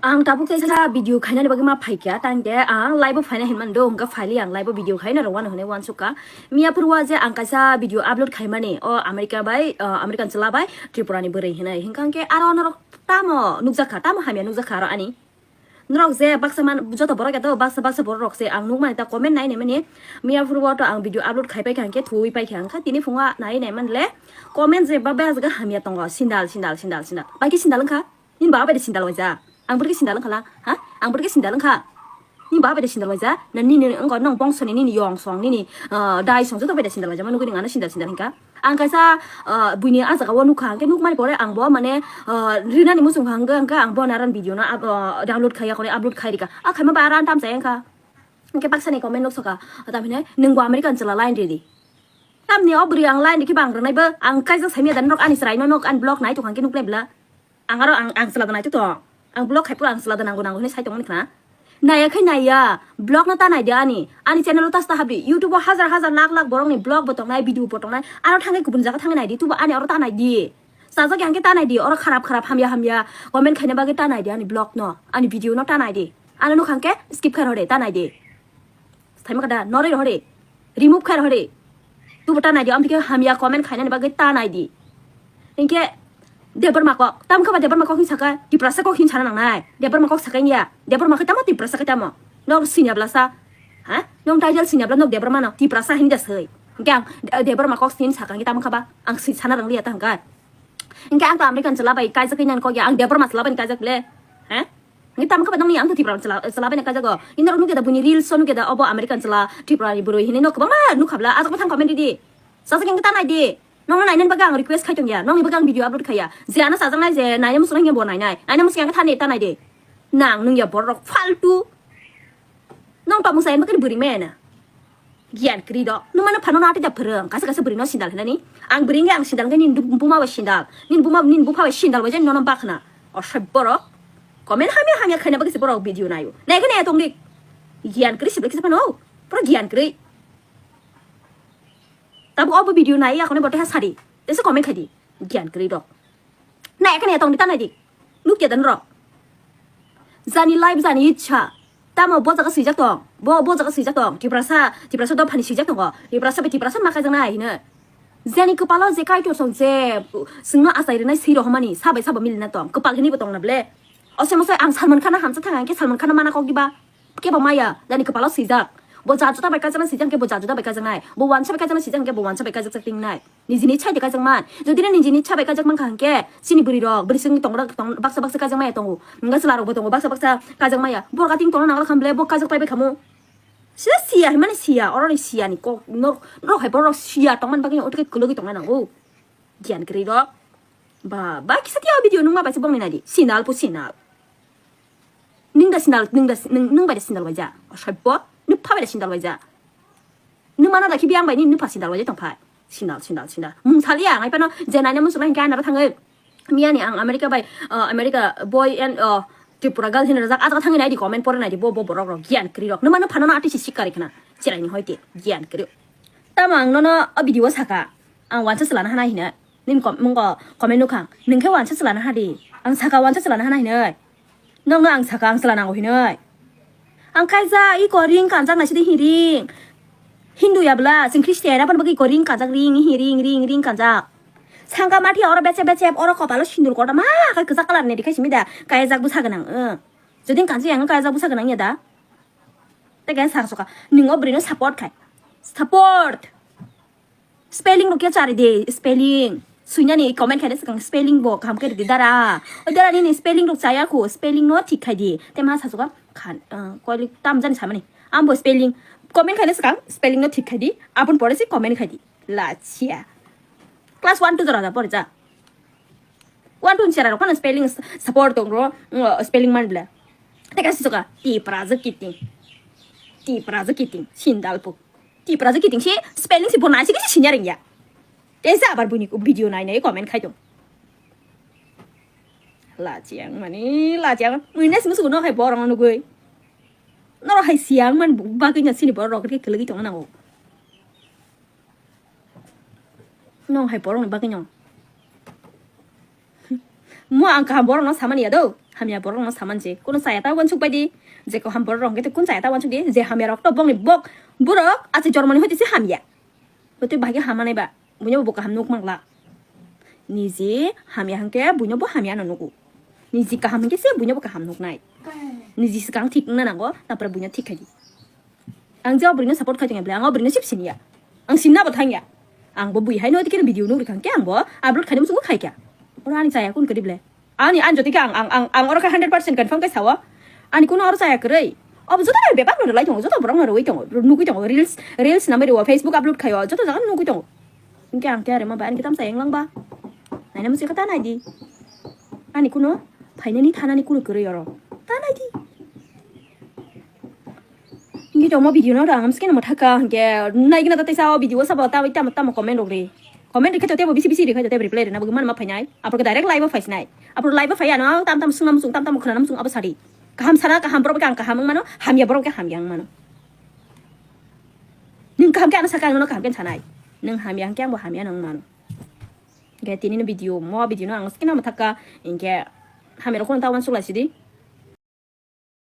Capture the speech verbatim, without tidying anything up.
Ang tabuk kaisa video khainani bagwi ma phaikha, tangde ang live o phaina hinmani do, hwnkha phaili ang live o video khaina rwano hwnwi uansukha. Miyaphuruo je ang kaisa video upload khaimani, o America bai, o American chwla bai Tripura ni bwrwi hwnwi. Hwnkha hwnkhe aro norok tamo nukjakha, tamo hamya nukjakha aro ani. Norok je baksa man, joto borok ya to baksa baksa borok rok se ang nukmani ta comment nai naimani. Miyaphuruo to ang video upload khaipai kha hwnkhe thuwi paikha, hwnkha tini phungo nai naimanle comment je ba bajagwi hamya tongo, sindal, sindal, sindal, sindal. Bai khe sindal wngkha? Nini baba bai de sindal waija. Ang bwrwi khe sindal wngkha la? Ha? Ang bwrwi khe sindal wngkha? Nini baba bai de sindal waija? Na nini wngkha nong bongso ni nini yong song nini, ah, dai song joto bai de sindal waija. Mano gini ano sindal sindal hwnkha. Ang kaisa, ah, buini ah jaga o nukha hwnkhe nukmani pore ang bo mane, ah, rinani muchung hwnkha hwnkhe ang bo naran video no up-, ah, download khaiya kore upload khai rikha. Ah, khaima ba aran tam chaya wngkha. Hwnkhe baksa ni comment nuksoka. Tamhine nwng bo American chwla line ridi. Tamni o bwrwi ang line rikhe ba ang rwnai bo. Ang kaijak saimya da norok ani chwrai no nok ani blog nai tongkha hwnkhe nuknai bwla. Ang aro ang, ang chwla da naitok tong. Ang blog khai phuru ang chwla da nango nango hinwi sai tongmani khna. Naiya khai naiya, blog no ta naidi ani. Ani channel o ta sa habdi. YouTube o hajar hajar lakh lakh borok ni blog bo tongnai, video bo tongnai. Aro thangwi kubun jaga thangwi naidi, tubo ani oro ta naidi. Sajak yang khe ta naidi, oro kharap kharap hamya hamya comment khaina bagwi ta naidi ani blog no, ani video no ta naidi. Ano nukha hwnkhe skip khai rode, ta naidi. Thaima kada noroi rohori. Remove khai rohori. Tubo ta naidi, amtike hamya comment khainani bagwi ta naidi. Hinkhe Debbarma kok, tam khaba Debbarma kok hin saka, Tiprasa kok hin sana nangnai. Debbarma kok sakai niya. Debbarma khe tamo Tiprasa khe tamo. Nok sinya blasa. Ha? Nong title sinya bla nok Debbarma no Tiprasa hin da soi. Hinkhe ang, eh, Debbarma kok sin saka hinkhe tamo khaba. Ang si sana rang liya ta hangkai. Hinkhe ang to American chwla bai kaijak khe nang kok ya. Ang Debbarma chwla bai kaijak le. Ha? Ngi tam khe ba nongni ang to Tripura chwla, chwla bai na kaijago. Ngi norok nukya da buini reels o nukya da obo American chwla Tripura ni bwrwi hinwi no kwbangma nukha bla. Ajak bo thang comment ridi. Sajak yang ta nai di. Nongno nainani bagwi ang request khai tongya. Nongni bagwi ang video upload khaiya. Je ano sajak nai je naina muchung nai bo nainai. Naina muchung yang ta nai ta nai di. Nang nungya borok faltu. Nong tongmung sa yang bakhe bwrwi maya na. Giyan kwrwi do. Nung mano phano na ati da phwrwng. Kaisa kaisa bwrwi no sindal hinani. Ang bwrwi wngkhe ang sindal wngkhe nini buma bai sindal. Nini buma nini bupha bai sindal bai jani nono bakhna. Osai borok. Comment hamya hamya khaina bagwi se borok video nayo. Nai khe nai tong dik. Giyan kwrwi sibri kisa phano. Pura giyan kwrwi. Tabuk obo video nai yakone bote ha sari. Tesa comment khai di. Giyan kwrwi rok. Nai khe nai tong di ta nai di. Nukya da norok. Jani life jani ichha. Tamo bo jaga swijak tong. Bo, bo jaga swijak tong. Tiprasa, Tiprasa dophani swijak tongo. Tiprasa bai Tiprasa ma kaijaknai hino. Jani kwpalo je kaitor song je chwngno achai rwnai swi rohormani sabai sabo milina tong. Kwpal hinwi bo tongna ble. Ose mose ang Salman Khan hamsa thang hwnkhe Salman Khan mana kok diba. Kebo maya, jani kwpalo swijak. Bo jar juta bai kaijaknai swijak hwnkhe bo jar juta bai kaijaknai. Bo wansa bai kaijaknai swijak hwnkhe bo wansa bai kaijak jak tingnai. Nijini chai de kaijak man. Jodi nini nijini chai bai kaijak mankha hwnkhe, chini bwrwi rok, bwrwi songni tong, tong, baksa baksa kaijak maya tongo. Hwnkhe chwla rok bo tongo, baksa baksa kaijak maya. Borok ating tongna nangla khamble, bo kaijak pai bai khamu. Sida siya, himani siya, oroni siya ni kok, norok, norok hai borok siya tongmani bagwi otike kwlwgwi tongna nango. Giyan kwrwi rok. Ba, ba kisa tiya video nungma bai se bongni nadi. Sinal po sinal. Ningda sinal, ningda si-, ning, nung bai da sinal waija. Osai bo, nupha bai da sinal waija. Nung mana da khibi ang bai ni nupha sinal waija tongphai. Sinal, sinal, sinal. Mung saliya ang ai pano je naina musu bai hingke ana ba thangwi. Miyani ang America bai, uh, America boy and, uh, Tripura girl hinwi rwjak. Ajak thangwi nai di comment pore nai di bo, bo borok rok giyan kwrwi rok. Nung mano phano no ati si sikari khna. Chirai ni hoi te giyan kwrwi. Tamo ang nono o video o saka. Ang wansa se lana hana hina. Nini kom-, mungo comment nukha. Nung khe wansa chwla na hadi. Ang saka wansa chwla na hana hinoi. Nokno ang saka ang chwla nango hinoi. Ang kaijak iko ring kanjak naisidi hiring. Hindu ya bwla, chwng Christian, aboni bagwi iko ring kanjak, ring, hi, ring, ring, ring kanjak. Sangka mathi oro bechep bechep, oro kopalo sindur kotorma, kai kwchak colour ni rikha simi da, kaijak bwsa gwnang, eh. Jodi kanjak yang kaijak bwsa gwnang ya da. Tei khe saksoka, nung o bwrwi no support khai. Support! Spelling rok khe chari de, spelling. Suinani comment khaina swkang spelling bo kaham khe ridi dara. O dara nini spelling rok chaya kho, spelling no thik khai di. Tei ma sasoka khan, ah, koilik tam jani samani. Ambo spelling comment khaina swkang spelling no thik khai di. Aboni pore se comment khai di. Lachia. Class one two jora da pore ja. One two ni sera rok phano spelling s-, support tong ro, mm, spelling man bla. Tei khe sasoka, Tipra je kiting. Tipra je kiting, sindal po. Tipra je kiting se spelling se bo nai se kisa sinya rengya. Tei se abar buini video nai nai comment khai tong. Lachiang mani, lachiang. Mui nes musu no hai borong nugui. Noro hai siang man bagwi na sini borok rok khe kelegi tong nango. Nong hai borok ni bagwi no. Mo ang kaham borok no samani ya do. Hamya borok no saman je. Kuno chaya ta wansuk bai di. Je kaham borok rok hwnkhe kun chaya ta wansuk di. Je hamya rok to bongni bok. Borok achi jormani hoite se hamya. Hoite bahai khe hamanai ba. Buino bo kaham nuk mangla. Niji hamya hwnkhe buino bo hamya no nugo. Niji kaham hwnkhe se buino bo kaham nuknai. Niji swkang thik wngna nango, tapore buino thik khai di. Ang je o bwrwino support khai tongya bwle, ang o bwrwino sip siniya. Ang sinna bo thangya. Ang bo bui haino tei khe video nuk rikha khe ang bo upload khaina muchungo khai kha. Oro ani chaya kun kwrwi bwle. Ani, ani jotoi khe ang, ang, ang, ang oro khe hundred percent confirm khe sao. Ani kuno oro chaya kwrwi. Obo joto nai bebak no rwlai tongo, joto borok no rwui tongo, nugui tongo, reels, reels namai rwo, Facebook upload khaio, joto jaga nugui tongo. Hinkhe ang khe arema bai ani khe tamsa yang lang ba. Naina muchung khe ta nai di. Ani kuno phainani thanani kuno kwrwi oro. Ta nai di. Hinkhe tongmo video no ang hamsukhe no mwthaka hinkhe naigwna ta teisa o video o sabo ta tamo tamo comment rok ri. Comment rikhe to tebo bisi bisi rikhe to tebo reply rina bagwi manma phainai. Aphuru khe direct live o phaisinai. Aphuru live o phai ano tam tam swngna muchung tam tam khwnana muchung abo sadi. Kaham sana kaham borok khe ang kaham wng mano, hamya borok khe hamya wng mano. Nwng kaham khe ano sakha ang no kaham khe sanai. Nwng hamya hwnkhe ang bo hamya no wng mano. Hinkhe tini no video, mo video no ang skino mwthaka hinkhe hamya rok kheno ta wansuk lai sidi.